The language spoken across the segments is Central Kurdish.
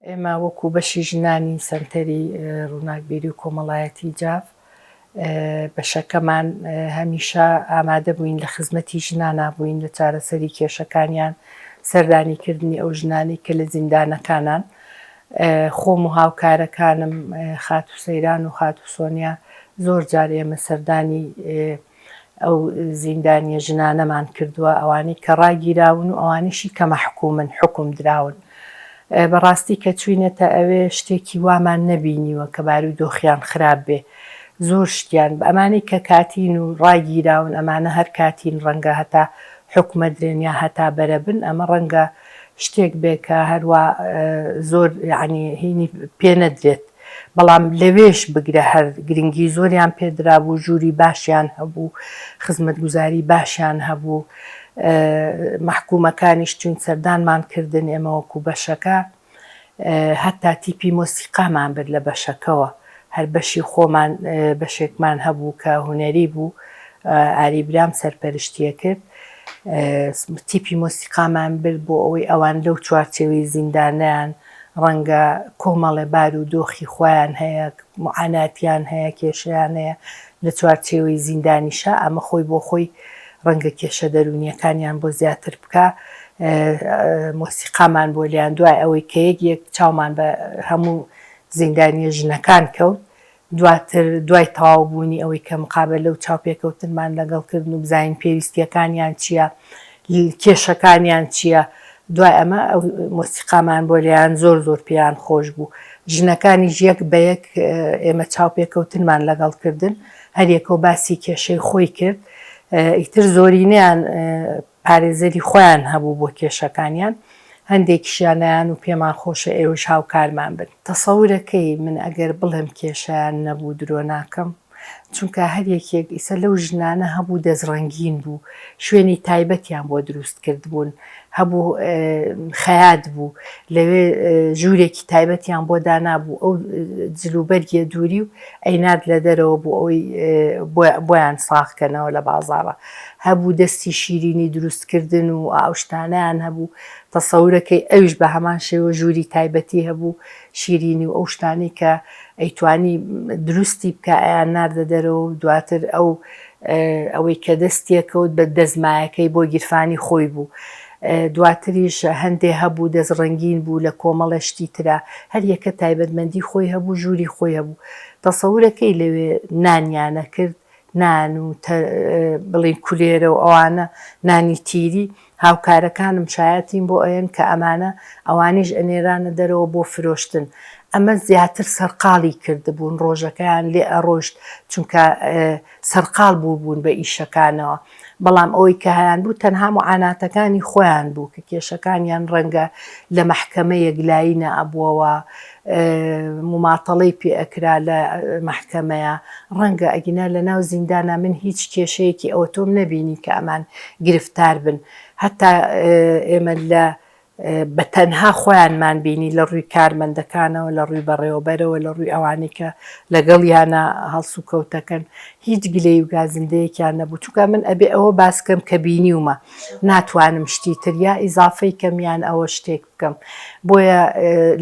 ئێمە وەکو بەشی ژنانی سەنتەری ڕووناکبیری و کۆمەڵایەتی جاف، بەشەکەمان هەمیشە ئامادە بووین لە خزمەتی ژنانا بووین لە چارەسەری کێشەکانیان، سەردانی کردنی ئەو ژنانەی کە لە زیندانەکانان. خۆم و هاوکارەکانم خاتوو سەیران و خاتوو سۆنیا زۆر جار ئێمە سەردانی ئەو زیندانیە ژنانەمان کردووە، ئەوانەی کە ڕاگیراون و ئەوانەشی کە مەحکومن، حوکم دراون. بەڕاستی کە چووینەتە ئەوێ شتێکی وامان نەبینیوە کە بارودۆخیان خراپ بێ. زۆر شتیان، ئەمانەی کە کاتین و ڕاگیراون، ئەمانە هەر کاتین، ڕەنگە هەتا حوکمەدرێن یا هەتا بەرەبن، ئەمە ڕەنگە شتێک بێ کە هەروا زۆر یەعنی هینی پێ نەدرێت. بەڵام لەوێش بگرە هەر گرنگی زۆریان پێدرابوو، ژووری باشیان هەبوو، خزمەتگوزاری باشیان هەبوو، مەحکومەکانیش چووین سەردانمان کردن ئێمە وەکو بەشەکە، هەتا تیپی مۆسیقامان برد لە بەشەکەوە، هەر بەشی خۆمان بەشێکمان هەبوو کە هونەری بوو، ئاری برام سەرپەرشتیە کرد، تیپی مۆسیقامان برد بۆ ئەوەی ئەوان لەو چوارچێوەی زیندانیان ڕەنگە کۆمەڵێ بار و دۆخی خۆیان هەیە، موعاناتیان هەیە، کێشەیان هەیە لە چوارچێوەی زیندانیشا، ئەمە خۆی بۆ خۆی ڕەنگە کێشە دەروونییەکانیان بۆ زیاتر بکا. مۆسیقامان بۆ لێیان دوای ئەوەی کە یەک یەک چاومان بە هەموو زیندانییە ژنەکان کەوت، دواتر دوای تەواو بوونی ئەوەی کە مقابەلە و چاوپێکەوتنمان لەگەڵ کردن و بزانین پێویستیەکانیان چیە، کێشەکانیان چیە، دوای ئەمە ئەو مۆسیقامان بۆ لێیان زۆر زۆر پێیان خۆش بوو. ژنەکانیش یەک بە یەک ئێمە چاوپێکەوتنمان لەگەڵ کردن، هەر یەکەو باسی کێشەی خۆی کرد، ئیتر زۆرینەیان پارێزەری خۆیان هەبوو بۆ کێشەکانیان، هەندێکیشیان نایان و پێمان خۆشە ئێوەش هاوکارمان بن. تەسەورەکەی من ئەگەر بڵێم کێشەیان نەبوو درۆ ناکەم، چونکە هەر یەکێک ئیسە لەو ژنانە هەبوو دەستڕەنگین بوو، شوێنی تایبەتیان بۆ دروست کردبوون، هەبوو خەیات بوو، لەوێ ژوورێکی تایبەتیان بۆ دانابوو، ئەو جلوبەرگیە دووری و ئەینارد لە دەرەوە بۆ ئەوەی بۆیان ساغ کەنەوە لە بازاڕا. هەبوو دەستی شیرینی دروست کردن و ئەو شتانەیان هەبوو، تەسەورەکەی ئەویش بە هەمان شێوە ژووری تایبەتی هەبوو، شیرینی و ئەو شتانەی کە ئەیتوانی دروستی بکا ئەیان ناردە دەرەوە و دواتر ئەو ئەوەی کە دەستیەکەوت بە دەستمایەکەی بۆ گیرفانی خۆی بوو. دواتریش هەندێ هەبوو دەست ڕەنگین بوو لە کۆمەڵێ شتی ترا، هەر یەکە تایبەتمەندی خۆی هەبوو، ژووری خۆی هەبوو. تەسەورەکەی لەوێ نانیان ئەکرد، نان و بڵێین کولێرە و ئەوانە، نانی تیری، هاوکارەکانم شایەتین بۆ ئەیەن کە ئەمانە ئەوانیش ئەنێرانە دەرەوە بۆ فرۆشتن. ئەمە زیاتر سەرقاڵی کردبوون، ڕۆژەکەیان لێ ئەڕۆشت، چونکە سەرقاڵ بووبوون بە ئیشەکانەوە. بەڵام ئەوەی کە هەیانبوو تەنها موعاناتەکانی خۆیان بوو کە کێشەکانیان ڕەنگە لە مەحکەمە یەکلایی نەئەبووەوە، موماتەڵەی پێ ئەکرا لە مەحکەمەیا، ڕەنگە ئەگینا لە ناو زیندانا من هیچ کێشەیەکی ئەوتۆم نەبینی کە ئەمان گرفتار بن هەتا ئێمە لە بە تەنها خۆیانمان بینی لە ڕووی کارمەندەکانەوە، لە ڕووی بەڕێوەبەرەوە، لە ڕووی ئەوانەی کە لەگەڵیانا هەڵسوکەوتەکەن، هیچ گلەیی و گازندەیەکیان نەبوو، چونکە من ئەبێ ئەوە باس کەم کە بینیومە، ناتوانم شتی تر یا ئیزافەی کەم یان ئەوە شتێک بکەم، بۆیە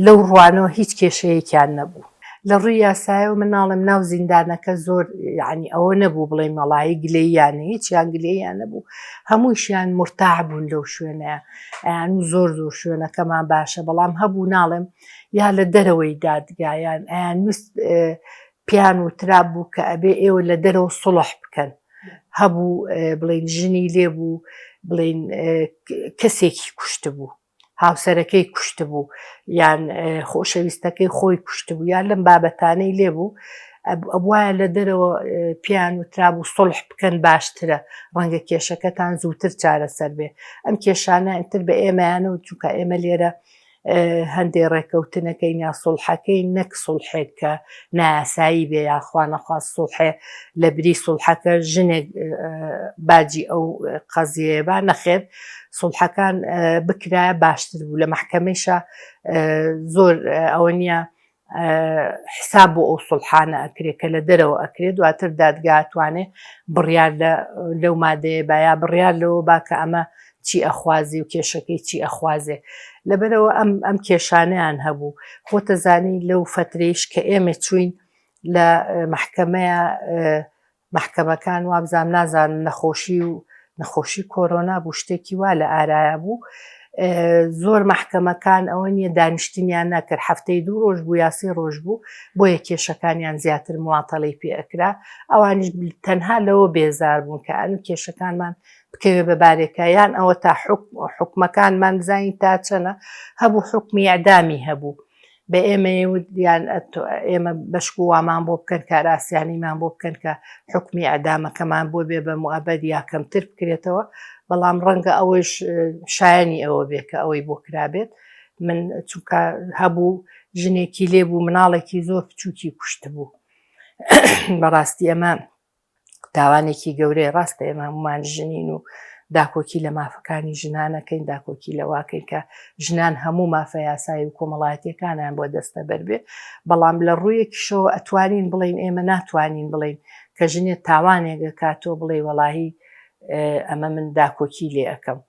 لەو ڕوانەوە هیچ کێشەیەکیان نەبوو. لە ڕووی یاسایەوە من ناڵێم ناو زیندانەکە زۆر یەعنی ئەوە نەبوو بڵێین وەڵایی گلەییان هیچیان گلەییان نەبوو، هەموویشیان مورتاح بوون لەو شوێنەیە. ئەیان و زۆر زۆر شوێنەکەمان باشە بەڵام هەبوو ناڵێم یا لە دەرەوەی دادگا یان ئەیان ویست پیان وترا بوو کە ئەبێ ئێوە لە دەرەوە سڵح بکەن هەبوو بڵین ژنی لێبوو بڵین کەسێکی کوشت بوو هاوسەرەکەی کوشت بوو یان خۆشەویستەکەی خۆی کوشت بوو یان لەم بابەتانەی لێبوو ئەبوایە لە دەرەوە پێیان وترابوو سوڵح بکەن باشترە، ڕەنگە کێشەکەتان زووتر چارەسەر بێ. ئەم کێشانە ئیتر بە ئێمەیانە و چونکە ئێمە لێرە هەندێ ڕێکەوتنەکەین یا سوڵحەکەین نەک سوڵحێک کە نایاسایی بێ یا خوا نەخواست سوڵحێ لە بری سوڵحەکە ژنێک باجی ئەو قەزیەیە با نەخێر سوڵحەکان بکرایە باشتر بوو لە مەحکەمەیشا زۆر ئەوە نییە حساب بۆ ئەو سوڵحانە ئەکرێ کە لە دەرەوە ئەکرێ دواتر دادگا ئەتوانێ بڕیار لە لەو مادەیە با یا بڕیار لەوە با کە ئەمە چی ئەخوازێ و کێشەکەی چی ئەخوازێ لەبەرەوە ئەم ئەم کێشانیان هەبوو خۆتەزانی لەو فترەیش کە ئێمە چوین لە مەحکەمەیە مەحکەمەکان وابزانم نازانم نەخۆشی و نەخۆشی کۆرۆنا بوو شتێکی وا لە ئارایا بوو زۆر مەحکەمەکان ئەوە نییە دانیشتنیان نەکرد هەفتەی دوو ڕۆژ بوو یاسی ڕۆژ بوو بۆیە کێشەکانیان زیاتر مواتەڵی پێ ئەکرا ئەوانیش تەنها لەوە بێزار بوون کە ئەن کێشەکانمان بکەوێ بە بارێکە یان ئەوە تا حکومەکانمان بزانین تا چەنە هەبوو حکمی ئەدامی هەبوو بە ئێمەی وت یان ئێمە بەشک و وامان بۆ بکەن کارئاسیانیمان بۆ بکەن کە حکومی ئەدامەکەمان بۆ بێ بە موئەبەد یا کەمتر بکرێتەوە بەڵام ڕەنگە ئەوەیش شایانی ئەوە بێ کە ئەوەی بۆ کرابێت من چونکە هەبوو ژنێکی لێ بوو مناڵێکی زۆر بچووکی کوشتبوو بەڕاستی ئەمە تاوانێکی گەورەیە ڕاستە ئێمە هەمومان ژنین و داکۆکی لە مافەکانی ژنانەکەین داکۆکی لەواکەین کە ژنان هەموو مافە یاسایی و کۆمەڵایەتیەکانیان بۆ دەستەبەر بێ بەڵام لە ڕوویەکیشەوە ئەتوانین بڵین ئێمە ناتوانین بڵین کە ژنێ تاوانێک ئەکات تۆ بڵێ وەڵاهی ئەمە من داکۆکی لێ ئەەکەم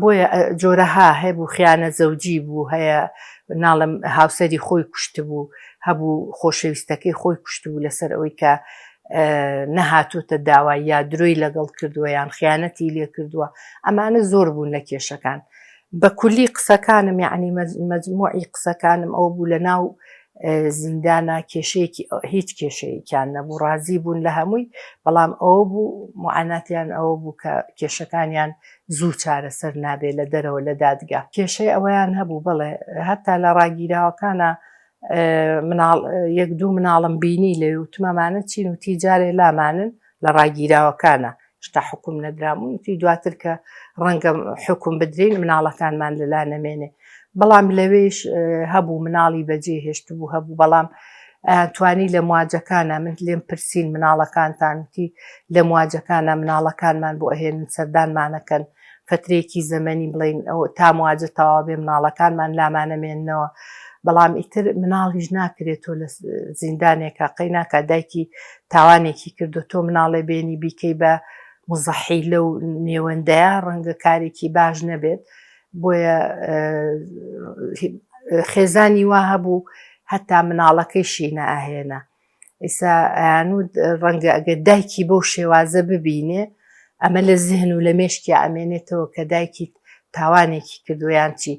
بۆیە جۆرەها هەبوو خیانە زەوجی بوو هەیە ناڵم هاوسەری خۆی کوشتبوو هەبوو خۆشەویستەکەی خۆی کوشتبوو لەسەر ئەوەی کە نەهاتوتە داوای یا درۆی لەگەڵ کردووە یان خیانەتی لێ کردووە ئەمانە زۆر بوون لە کێشەکان بە کولی قسەکانم یعنی مەجموعی قسەکانم ئەو بوو لە ناو زیندانا کێشەیەکی هیچ کێشەیەکیان نەبوو ڕازی بوون لە هەمووی بەڵام ئەوە بوو معاناتیان ئەوە بوو کە کێشەکانیان زوو چارەسەر نابێ لە دەرەوە لە دادگا کێشەی ئەوەیان هەبوو بەڵێ هەتا لە ڕاگیراوەکانە مناڵ یەک دوو مناڵم بینی لەوێ وتمەمانە چین وتی جارێ لامانن لە ڕاگیراوەکانە شتا حکوم نەدرام وتی دواتر کە ڕەنگە حکوم بدرین مناڵەکانمان لەلا نەمێنێ بەڵام لەوێش هەبوو مناڵی بەجێ هێشت بوو هەبوو بەڵام توانی لە مواجەکانە من لێم پرسین مناڵەکانتان وتی لە مواجەکانە مناڵەکانمان بۆ ئەهێنن سەردانمانەکەن فترەیەکی زەمەنی بڵین ئەو تا مواجە تەواو بێ مناڵەکانمان لامانەمێننەوە بەڵام ئیتر مناڵیش ناکرێت تۆ لە زیندانێکە قەی ناکە دایکی تاوانێکی کردو تۆ مناڵێ بێنی بیکەی بە مزەحی لەو نێوەندەیە ڕەنگە کارێکی باش نەبێت بۆیە خێزانی وا هەبوو هەتا مناڵەکەیشی نەئەهێنا ئیسا ئەیانوت ڕەنگە ئەگەر دایکی بەو شێوازە ببینێ ئەمە لە زهن و لە مێشکیا ئەمێنێتەوە کە دایکی تاوانێکی کردووە یان چی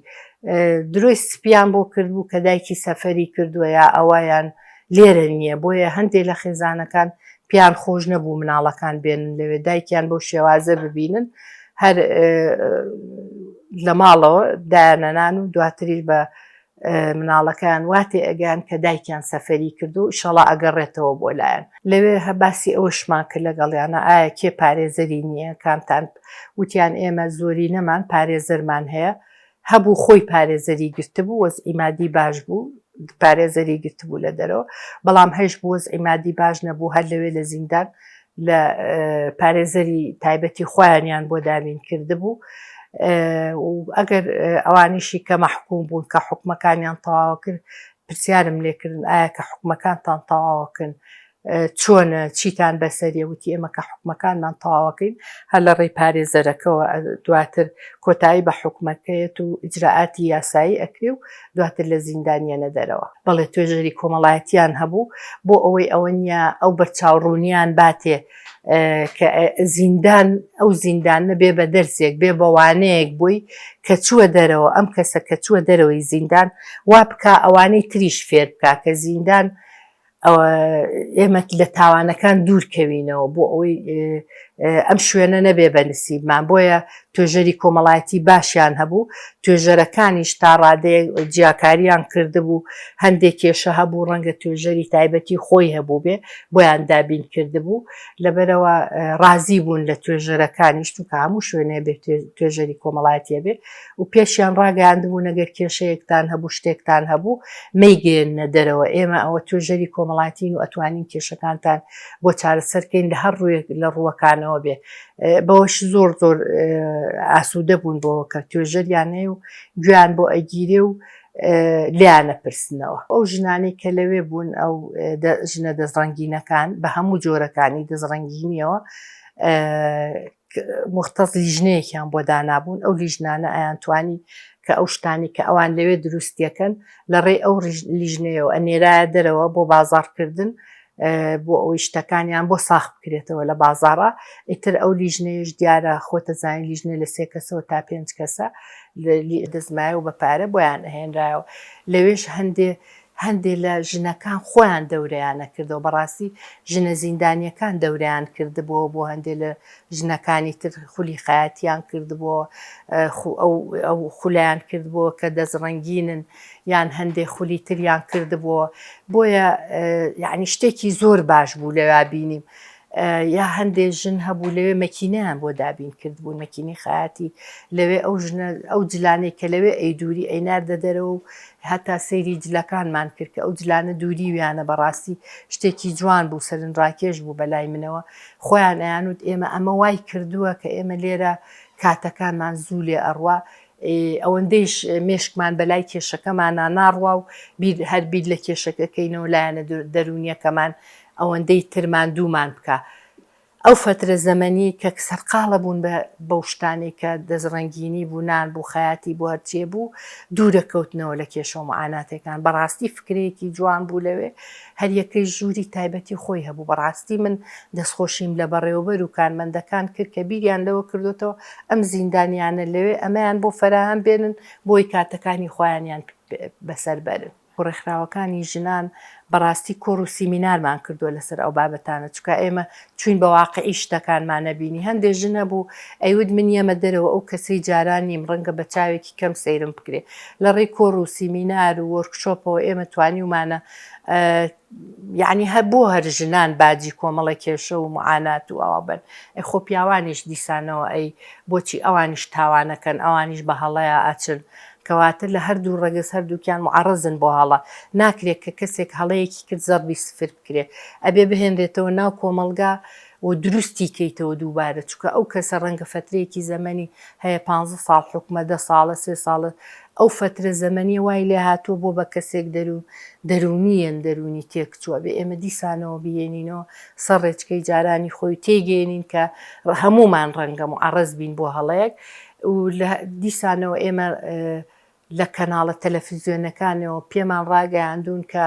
درۆی سپیان بۆ کردبوو کە دایکی سەفەری کردووە یا ئەوەیان لێرە نییە بۆیە هەندێک لە خێزانەکان پیان خۆش نەبوو مناڵەکان بێنن لەوێ دایکیان بەو شێوازە ببینن هەر لە ماڵەوە دایانەنان و دواتریش بە مناڵەکەیان وا تێ ئەگەیان کە دایکیان سەفەری کردو ئیشەڵا ئەگەڕێتەوە بۆ لایان. لەوێ هە باسی ئەوەشمان کرد لەگەڵیانا ئایا کێ پارێزەری نییە کامتان وتیان ئێمە زۆرینەمان پارێزەرمان هەیە هەبوو خۆی پارێزەری گرتبوو وەزعی مادی باش بوو پارێزەری گرتبوو لە دەرەوە بەڵام هەیش بوو وەزعی مادی باش نەبوو هەر لەوێ لە زیندان لە پارێزەری تایبەتی خۆیانیان بۆ دابین کردبوو و ئەگەر ئەوانیشی کە مەحکوم بوون کە حکومەکانیان تەواوە کرد پرسیارم لێکردن ئایا کە حکومەکانتان تەواوەکەن چۆنە چیتان بەسەریە وتی ئێمە کە حکومەکانمان تەواوەکەین هەر لە ڕێی پارێزەرەکەوە دواتر کۆتایی بە حکومەکەیەت و ئیجرائاتی یاسایی ئەکرێ و دواتر لە زیندان یەنە دەرەوە. بەڵێ توێژەری کۆمەڵایەتیان هەبوو بۆ ئەوەی ئەوە نیە ئەو بەرچاوڕوونیان باتێ کە زیندان ئەو زیندانە بێ بە دەرسێک بێ بە وانەیەک بۆی کە چووە دەرەوە ئەم کەسە کە چووە دەرەوەی زیندان وا بکا ئەوانەی تریش فێر بکا کە زیندان ئێمە لە تاوانەکان دوور کەوینەوە بۆ ئەوەی ئەم شوێنە نەبێ بە نسیبمان بۆیە توێژەری کۆمەڵایەتی باشیان هەبوو توێژەرەکانیش تا ڕادەیەک جیاکاریان کردبوو هەندێک کێشە هەبوو ڕەنگە توێژەری تایبەتی خۆی هەبوو بێ بۆیان دابین کردبوو لەبەرەوە ڕازی بوون لە توێژەرەکانیش چونکە هەموو شوێنێ بێ توێژەری کۆمەڵایەتیە بێ و پێشیان ڕاگەیاندبوون ئەگەر کێشەیەکتان هەبوو شتێکتان هەبوو مەیگەیەننە دەرەوە ئێمە ئەوە توێژەری کۆمەڵایەتین و ئەتوانین کێشەکانتان بۆ چارەسەر کەین لە هەر ڕوویەک لە ڕووەکانەوە بێ بەوەش زۆر زۆر ئاسوودە بوون بۆ کە توێژەریان هەیە و گوێیان بۆ ئەگیرێ و لێیان ئەپرسنەوە. ئەو ژنانەی کە لەوێ بوون ئەو ژنە دەستڕەنگینەکان بە هەموو جۆرەکانی دەستڕەنگینیەوە. موختەس لیژنەیەکیان بۆ دانابوون، ئەو لیژنانە ئەیانتوانی کە ئەو شتانەی کە ئەوان لەوێ دروستیەکەن لە ڕێی ئەو لیژنەیەوە ئەنێرایە دەرەوە بۆ بازاڕکردن بۆ ئەوەی شتەکانیان بۆ ساخ بکرێتەوە لە بازاڕا. ئیتر ئەو لیژنەیەش دیارە خۆتە زانین لیژنە لە سێ کەسەوە تا پێنج کەسە دەستمایە و بە پارە بۆیان ئەهێنرایەوە. لەوێش هەندێ هەندێ لە ژنەکان خۆیان دەورەیان ئەکردەوە، بەڕاستی ژنە زیندانییەکان دەورەیان کردبۆوە بۆ هەندێ لە ژنەکانی تر خولی خەیاتیان کردبۆوە، ئەو ئەو خولەیان کردبۆوە کە دەست ڕەنگینن یان هەندێ خولی تریان کردبۆوە، بۆیە یەعنی شتێکی زۆر باش بوو لەویا بینیم. یا هەندێ ژن هەبوو لەوێ مەکینەیان بۆ دابین کردبوون، مەکینەی خەیاتی لەوێ ئەو ژنە ئەو جلانەی کە لەوێ ئەیدووری ئەیناردە دەرەوە و هەتا سەیری جلەکانمان کرد کە ئەو جلانە دووریویانە بەڕاستی شتێکی جوان بوو سەرنجڕاکێش بوو بەلای منەوە خۆیان ئەیانوت ئێمە ئەمە وای کردووە کە ئێمە لێرە کاتەکانمان زوو لێ ئەڕوا ئەوەندەیش مێشکمان بەلای کێشەکەمانا ناڕوا و بیر هەر بیر لە کێشەکە کەینەوە لایەنە دەروونیەکەمان ئەوەندەی تر ماندوومان بکا. ئەو فەترە زەمەنیەی کە سەرقاڵە بوون بە بەو شتانەی کە دەست ڕەنگینی بوو، نان بوو، خەیاتی بوو، هەرچیە بوو، دوورە کەوتنەوە لە کێشە و معاناتەکان. بەڕاستی فکرەیەکی جوان بوو لەوێ، هەر یەکەی ژووری تایبەتی خۆی هەبوو. بەڕاستی من دەستخۆشیم لە بەڕێوەبەر و کارمەندەکان کرد کە بیریان لەوە کردۆتەوە ئەم زیندانیانە لەوێ ئەمەیان بۆ فەراهەم بێنن بۆی کاتەکانی خۆیانیان بەسەر بەرن. ڕێکخراوەکانی ژنان بەڕاستی کۆڕ و سیمینارمان کردووە لەسەر ئەو بابەتانە چونکە ئێمە چوین بە واقعی شتەکانمان نەبینی هەندێک ژن هەبوو ئەیوت من یەمە دەرەوە ئەو کەسەی جاران نیم ڕەنگە بە چاوێکی کەم سەیرم بکرێ لە ڕێی کۆڕ و سیمینار و وۆرکشۆپەوە ئێمە توانیومانە یعنی هەر بۆ هەر ژنان باجی کۆمەڵە کێشە و معانات و ئەوە بن ئەی خۆ پیاوانیش دیسانەوە ئەی بۆچی ئەوانیش تاوانەکەن ئەوانیش بە هەڵەیە ئەچن کەواتە لە هەردوو ڕەگەز هەردووکیان موعەڕەزن بۆ هەڵە، ناکرێت کە کەسێک هەڵەیەکی کرد زەڕبی سفر بکرێت، ئەبێ بهێنرێتەوە ناو کۆمەڵگا و دروستی کەیتەوە دووبارە، چونکە ئەو کەسە ڕەنگە فەترەیەکی زەمەنی هەیە پانزە ساڵ حوکمە دە ساڵە سێ ساڵە ئەو فەترە زەمەنیە وای لێ هاتووە بۆ بە کەسێک دەروون دەروونیەن دەروونی تێکچووە ئەبێ ئێمە دیسانەوە بیهێنینەوە سەر ڕێچکەی جارانی خۆی و تێیگەیەنین کە هەموومان ڕەنگە موعەڕەز بین بۆ هەڵەیەک و لە دیسانەوە ئێمە لە کەناڵە تەلەفزیۆنەکانەوە پێمان ڕاگەیاندوون کە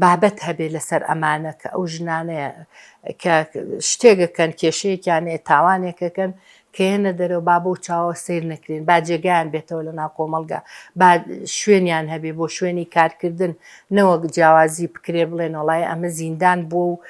بابەت هەبێ لەسەر ئەمانە کە ئەو ژنانەیە کە شتێکەکەن کێشەیەکیان هەیە تاوانێکەکەن کە یەنە دەرەوە با بەو چاوە سەیر نەکرێن با جێگایان بێتەوە لە ناو کۆمەڵگا با شوێنیان هەبێ بۆ شوێنی کارکردن نەوەک جیاوازی بکرێ بڵێن وەڵای ئەمە زیندان بووە و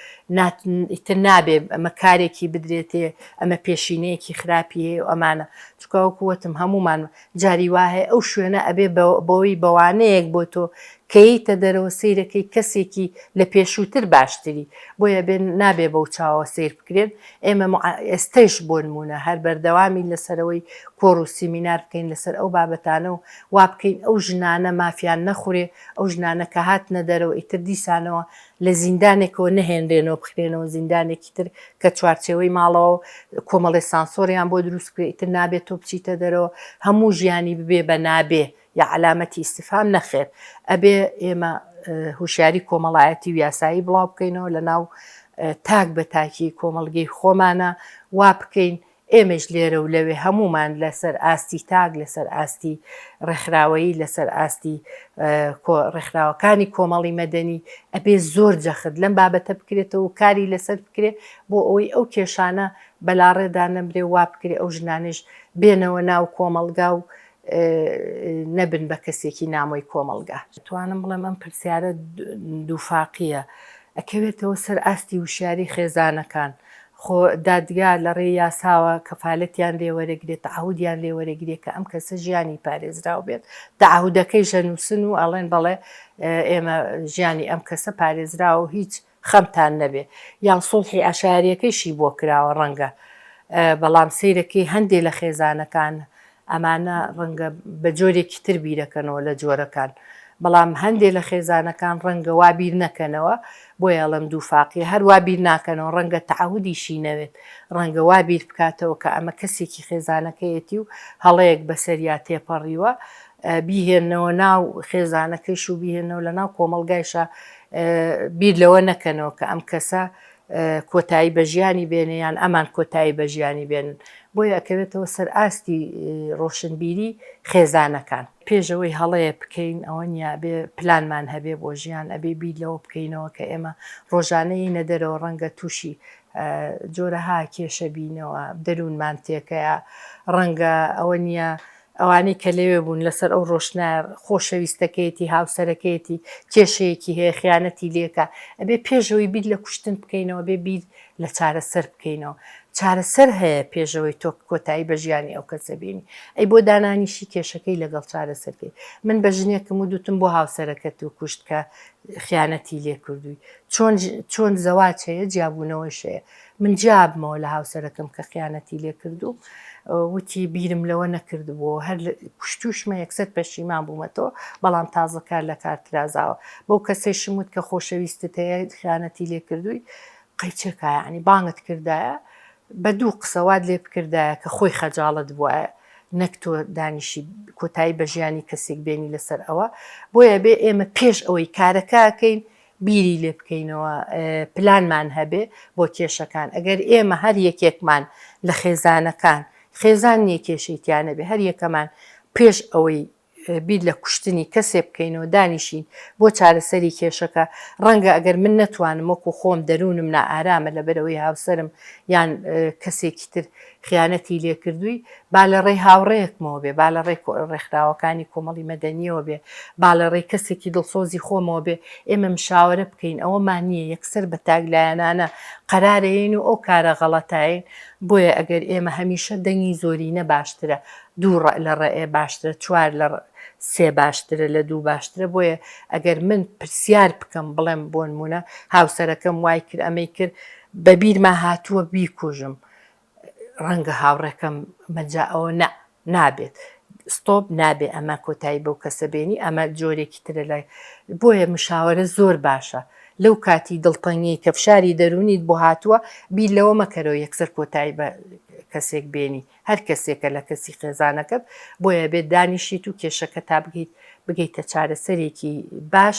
ئیتر نابێ ئەمە کارێکی بدرێتێ ئەمە پێشینەیەکی خراپی هەیە و ئەمانە چونکە وەکو وتم هەموومان جاری وا هەیە ئەو شوێنە ئەبێ بەوەی بەوانەیەک بۆ تۆ کە یەیتە دەرەوە سەیرەکەی کەسێکی لە پێشووتر باشتری بۆیە بێ نابێ بەو چاوە سەیر بکرێن ئێمە ئێستەیش بۆ نموونە هەر بەردەوامین لەسەرەوەی کۆڕ و سیمینار بکەین لەسەر ئەو بابەتانە و وا بکەین ئەو ژنانە مافیان نەخورێ ئەو ژنانە کە هاتنە دەرەوە ئیتر دیسانەوە لە زیندانێکەوە نەهێنرێنەوە بخرێنەوە زیندانێکی تر کە چوارچێوەی ماڵەوە کۆمەڵێ سانسۆریان بۆ دروست بکرێ ئیتر نابێت تۆ بچیتە دەرەوە هەموو ژیانی ببێ بە نابێ یا عەلامەتی ئیستفهام نەخێر ئەبێ ئێمە هوشیاری کۆمەڵایەتی و یاسایی بڵاو بکەینەوە لە ناو تاک بە تاکی کۆمەڵگەی خۆمانە وا بکەین ئێمەیش لێرە و لەوێ هەموومان لەسەر ئاستی تاک، لەسەر ئاستی ڕێکخراوەیی، لەسەر ئاستی ڕێکخراوەکانی کۆمەڵی مەدەنی ئەبێ زۆر جەخت لەم بابەتە بکرێتەوە و کاری لەسەر بکرێ بۆ ئەوەی ئەو کێشانە بەلاڕێدا نەبرێ و وا بکرێ ئەو ژنانەیش بێنەوە ناو کۆمەڵگا و نەبن بە کەسێکی نامۆی کۆمەڵگا. ئەتوانم بڵێم ئەم پرسیارە دووفاقییە، ئەکەوێتەوە سەر ئاستی وشیاری خێزانەکان، خۆ دادگا لە ڕێی یاساوە کەفالەتیان لێ وەرەگرێ، تەعەهودیان لێ وەرەگرێ کە ئەم کەسە ژیانی پارێزراو بێت، تەعەهودەکەیش ئەنووسن و ئەڵێن بەڵێ ئێمە ژیانی ئەم کەسە پارێزراوە و هیچ خەمتان نەبێ، یان سوڵحی عەشایەریەکەیشی بۆ کراوە ڕەنگە، بەڵام سەیرەکەی هەندێ لە خێزانەکان ئەمانە ڕەنگە بە جۆرێکی تر بیرەکەنەوە لە جۆرەکان، بەڵام هەندێ لە خێزانەکان ڕەنگە وا بیر نەکەنەوە، بۆیە ئەڵێم دووفاقیە، هەر وا بیر ناکەنەوە، ڕەنگە تەعەهودیشی نەوێت، ڕەنگە وا بیر بکاتەوە کە ئەمە کەسێکی خێزانەکەیەتی و هەڵەیەک بەسەریا تێپەڕیوە، بیهێننەوە ناو خێزانەکەیش و بیهێننەوە لە ناو کۆمەڵگایشا بیر لەوە نەکەنەوە کە ئەم کەسە کۆتایی بە ژیانی بێنێ یان ئەمان کۆتایی بە ژیانی بێنن. بۆیە ئەکەوێتەوە سەر ئاستی ڕۆشنبیری خێزانەکان. پێش ئەوەی هەڵەیە بکەین ئەوە نیە ئەبێ پلانمان هەبێ بۆ ژیان، ئەبێ بیر لەوە بکەینەوە کە ئێمە ڕۆژانە یینە دەرەوە ڕەنگە تووشی جۆرەها کێشە بینەوە، دەروونمان تێکەیە، ڕەنگە ئەوە نیە ئەوانەی کە لەوێ بوون لەسەر ئەو ڕۆشنایە خۆشەویستەکەیەتی، هاوسەرەکەیەتی، کێشەیەکی هەیە، خیانەتی لێکا، ئەبێ پێش ئەوەی بیر لە کوشتن بکەینەوە، ئەبێ بیر لە چارەسەر بکەینەوە. چارەسەر هەیە پێش ئەوەی تۆ کۆتایی بە ژیانی ئەو کەسە بێنی. ئەی بۆ دانانیشی کێشەکەی لەگەڵ چارەسەر کەی؟ من بە ژنێکم وت وتم بۆ هاوسەرەکەت و کوشت کە خیانەتی لێ کردووی؟ چۆن چۆن زەواج هەیە جیابوونەوەش هەیە. من جیابمەوە لە هاوسەرەکەم کە خیانەتی لێ کردووم وتی بیرم لەوە نەکردبووەوە هەر کوشتوشمە یەکسەر پەشیمان بوومەتەوە بەڵام تازە کار لە کار ترازاوە بەو کەسەیشم وت کە خۆشەویستت هەیە خیانەتی لێ کردووی قەیچێکا یانی بانگت کردایە بە دوو قسە وات لێ بکردایە کە خۆی خەجاڵەت بوایە نەک تۆ دانیشی کۆتایی بە ژیانی کەسێک بێنی لەسەر ئەوە بۆیە بێ ئێمە پێش ئەوەی کارەکەکەین بیری لێ بکەینەوە پلانمان هەبێ بۆ کێشەکان ئەگەر ئێمە هەر یەکێکمان لە خێزانەکان خێزان نییە کێشەی تیا نەبێ هەر یەکەمان پێش ئەوەی بیر لە کوشتنی کەسێ بکەینەوە دانیشین بۆ چارەسەری کێشەکە ڕەنگە ئەگەر من نەتوانم وەکو خۆم دەروونم نائارامە لەبەرئەوەی هاوسەرم یان کەسێکی تر خیانەتی لێکردووی با لە ڕێی هاوڕێیەکمەوە بێ، با لە ڕێی ڕێکخراوەکانی کۆمەڵی مەدەنییەوە بێ، با لە ڕێی کەسێکی دڵسۆزی خۆمەوە بێ، ئێمە مشاوەرە بکەین، ئەوەمان نییە یەکسەر بە تاکلایەنانە قەرارەیەین و ئەو کارە غەڵەتایەین، بۆیە ئەگەر ئێمە هەمیشە دەنگی زۆرینە باشترە، دوو ڕەئ لە ڕەئێ باشترە، چوار لە سێ باشترە، لە دوو باشترە، بۆیە ئەگەر من پرسیار بکەم بڵێم بۆنموونە هاوسەرەکەم وای کرد ئەمەی کرد، بە بیرما هاتووە بیکوژم، ڕەنگە هاوڕێکەم مەجا ئەوە نا نابێت ستۆپ نابێ ئەمە کۆتایی بەو کەسە بێنی ئەمە جۆرێکی ترە لە بۆیە مشاوەرە زۆر باشە لەو کاتی دڵتەنگی کە فشاری دەروونیت بۆ هاتووە بیر لەوە مەکەرەوە یەکسەر کۆتایی بە کەسێک بێنی هەر کەسێکە لە کەسی خێزانەکەت بۆیە بێت دانیشیت و کێشەکە تا بگەیت بگەیتە چارەسەرێکی باش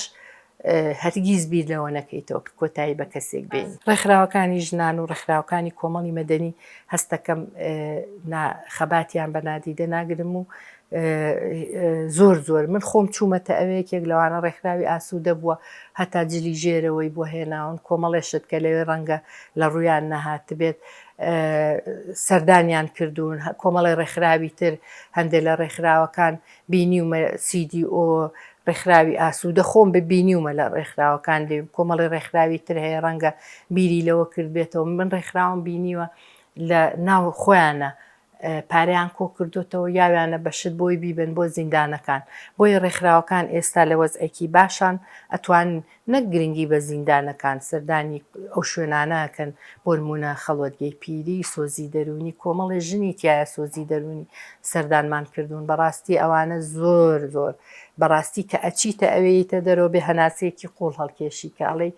هەرگیز بیر لەوە نەکەیتەوە کە کۆتایی بە کەسێک بێنی. ڕێکخراوەکانی ژنان و ڕێکخراوەکانی کۆمەڵی مەدەنی هەستەکەم نا خەباتیان بە نادیدە ناگرم و زۆر زۆر من خۆم چوومەتە ئەوێ یەکێک لەوانە ڕێکخراوی ئاسوودە بووە هەتا جلی ژێرەوەی بۆ هێناون کۆمەڵێ شت کە لەوێ ڕەنگە لە ڕوویان نەهاتبێت سەردانیان کردوون کۆمەڵی ڕێکخراوی تر هەندێک لە ڕێکخراوەکان بینیومە CDO ڕێکخراوی ئاسوودە خۆم بە بینیومە لە ڕێکخراوەکان لێ کۆمەڵی ڕێکخراوی تر هەیە ڕەنگە بیری لەوە کردبێتەوە من ڕێکخراوم بینیوە لە ناو خۆیانە پارەیان کۆ کردوتەوە یاویانە بە شت بۆی بیبن بۆ زیندانەکان بۆیە ڕێکخراوەکان ئێستا لە وەزعێکی باشان ئەتوان نەک گرنگی بە زیندانەکان، سەردانی ئەو شوێنانە ئەکەن، بۆنموونە خەڵوەتگەی پیری، سۆزی دەروونی، کۆمەڵێ ژنی تیایە سۆزی دەروونی سەردانمان کردوون، بەڕاستی ئەوانە زۆر زۆر بەڕاستی کە ئەچیتە ئەوێ یەیتە دەرەوە بێ هەناسەیەکی قووڵ هەڵکێشی کە ئەڵێی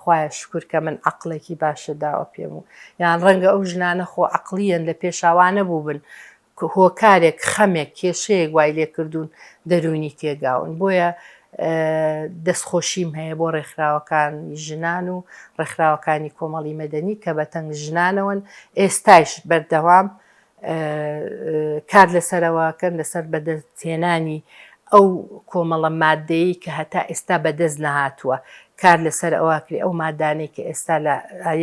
خوایە شوکر کە من عەقڵێکی باشت داوە پێم و یان ڕەنگە ئەو ژنانە خۆ عەقڵییەن لە پێشا وانەبووبن هۆکارێک، خەمێک، کێشەیەک وای لێکردوون دەروونی تێگاون. بۆیە دەستخۆشیم هەیە بۆ ڕێکخراوەکانی ژنان و ڕێکخراوەکانی کۆمەڵی مەدەنی کە بەتەنگ ژنانەوەن، ئێستایش بەردەوام کار لەسەرەوەکەن لەسەر بەدەستهێنانی ئەو کۆمەڵە ماددەیەی کە هەتا ئێستا بەدەست نەهاتووە، کار لەسەر ئەوە ئەکرێ ئەو مادانەی کە ئێستا لە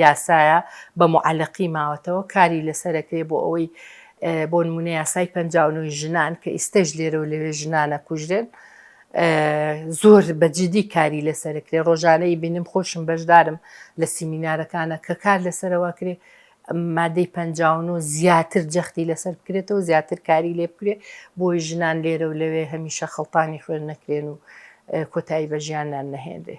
یاسایە بە موعەلەقی ماوەتەوە کاری لەسەر ئەکرێ بۆ ئەوەی بۆ نمونە یاسای 59 ژنان کە ئیستەش لێرە و لەوێ ژنان ئەکوژرێن زۆر بە جدی کاری لەسەر ئەکرێ ڕۆژانە ئیبینم خۆشم بەشدارم لە سیمینارەکانە کە کار لەسەرەوە ئەکرێ مادەی 59 زیاتر جەختی لەسەر بکرێتەوە زیاتر کاری لێ بکرێ بۆی ژنان لێرە و لەوێ هەمیشە خەڵتانی خوێن نەکرێن و کۆتایی بە ژیانیان نەهێنرێ.